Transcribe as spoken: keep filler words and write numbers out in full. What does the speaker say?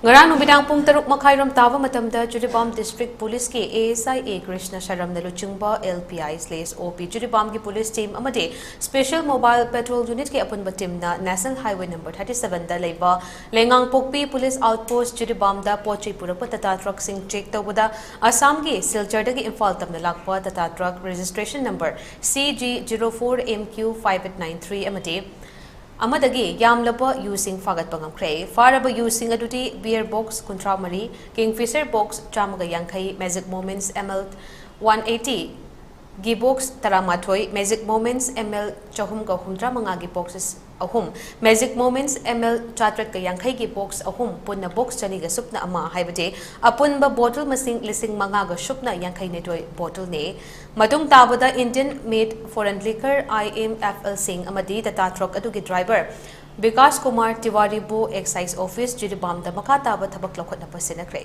ꯉꯔꯥꯡ ꯅꯨꯃꯤꯗꯥꯡ ꯄꯨꯡ ꯇꯔꯨꯛ ꯃꯈꯥꯏꯔꯣꯝ ꯇꯥꯕ ꯃꯇꯝꯗ ꯖꯤꯔꯤꯕꯥꯝ District Police ꯀꯤ A S I A Krishna ꯁꯔꯝꯅ ꯂꯨꯆꯤꯡꯕ L P I slash O P ꯖꯤꯔꯤꯕꯥꯝꯒꯤ police team ꯑꯃꯗꯤ Special Mobile Patrol Unit ꯀꯤ ꯑꯄꯨꯟꯕ team ꯅ National Highway number thirty seven ꯗ ꯂꯩꯕ ꯂꯩꯉꯥꯡꯄꯣꯛꯄꯤ police outpost ꯖꯤꯔꯤꯕꯥꯝꯗ ꯄꯣꯠ ꯆꯩ ꯄꯨꯔꯛꯄ Tata truck ꯁꯤꯡ check ꯇꯧꯕꯗ ꯑꯁꯥꯝꯒꯤ ꯁꯤꯜꯆꯔꯗꯒꯤ ꯏꯝꯐꯥꯜ ꯇꯝꯅ ꯂꯥꯛꯄ Tata truck registration number C G zero four M Q five eight nine three ꯑꯃꯗꯤ ꯑꯃꯗꯒꯤ ꯌꯥꯝꯂꯕ ꯌꯨꯁꯤꯡ ꯐꯥꯒꯠꯄ ꯉꯝꯈ꯭ꯔꯦ꯫ ꯐꯥꯔꯕ ꯌꯨꯁꯤꯡ ꯑꯗꯨꯗꯤ beer box ꯀꯨꯟꯊ꯭ꯔꯥ ꯃꯔꯤ, Kingfisher box ꯆꯥꯝꯃꯒ ꯌꯥꯡꯈꯩ, Magic Moments M L one eighty ꯒꯤ box ꯇꯔꯥꯃꯥꯊꯣꯏ, Magic Moments M L ꯆꯍꯨꯝꯒ ꯍꯨꯝꯗ꯭ꯔꯥ ꯃꯉꯥꯒꯤ boxes ꯑꯍꯨꯝ, Magic Moments M L ꯆꯥꯇ꯭ꯔꯦꯠꯀ ꯌꯥꯡꯈꯩꯒꯤ box ꯑꯍꯨꯝ, ꯄꯨꯟꯅ box ꯆꯅꯤꯒ ꯁꯨꯞꯅ ꯑꯃ, ꯍꯥꯏꯕꯗꯤ ꯑꯄꯨꯟꯕ bottle ꯃꯁꯤꯡ ꯂꯤꯁꯤꯡ ꯃꯉꯥꯒ ꯁꯨꯞꯅ ꯌꯥꯡꯈꯩ ꯅꯤꯊꯣꯏ bottle ꯅꯤ꯫ ꯃꯇꯨꯡ ꯇꯥꯕꯗ Indian made foreign liquor I M F L ꯁꯤꯡ ꯑꯃꯗꯤ Tata truck ꯑꯗꯨꯒꯤ driver Vikas Kumar ꯇꯤꯋꯥꯔꯤꯕꯨ Excise Office ꯖꯤꯔꯤꯕꯥꯝꯗ ꯃꯈꯥ ꯇꯥꯕ ꯊꯕꯛ ꯂꯧꯈꯠꯅꯕ ꯁꯤꯟꯅꯈ꯭ꯔꯦ꯫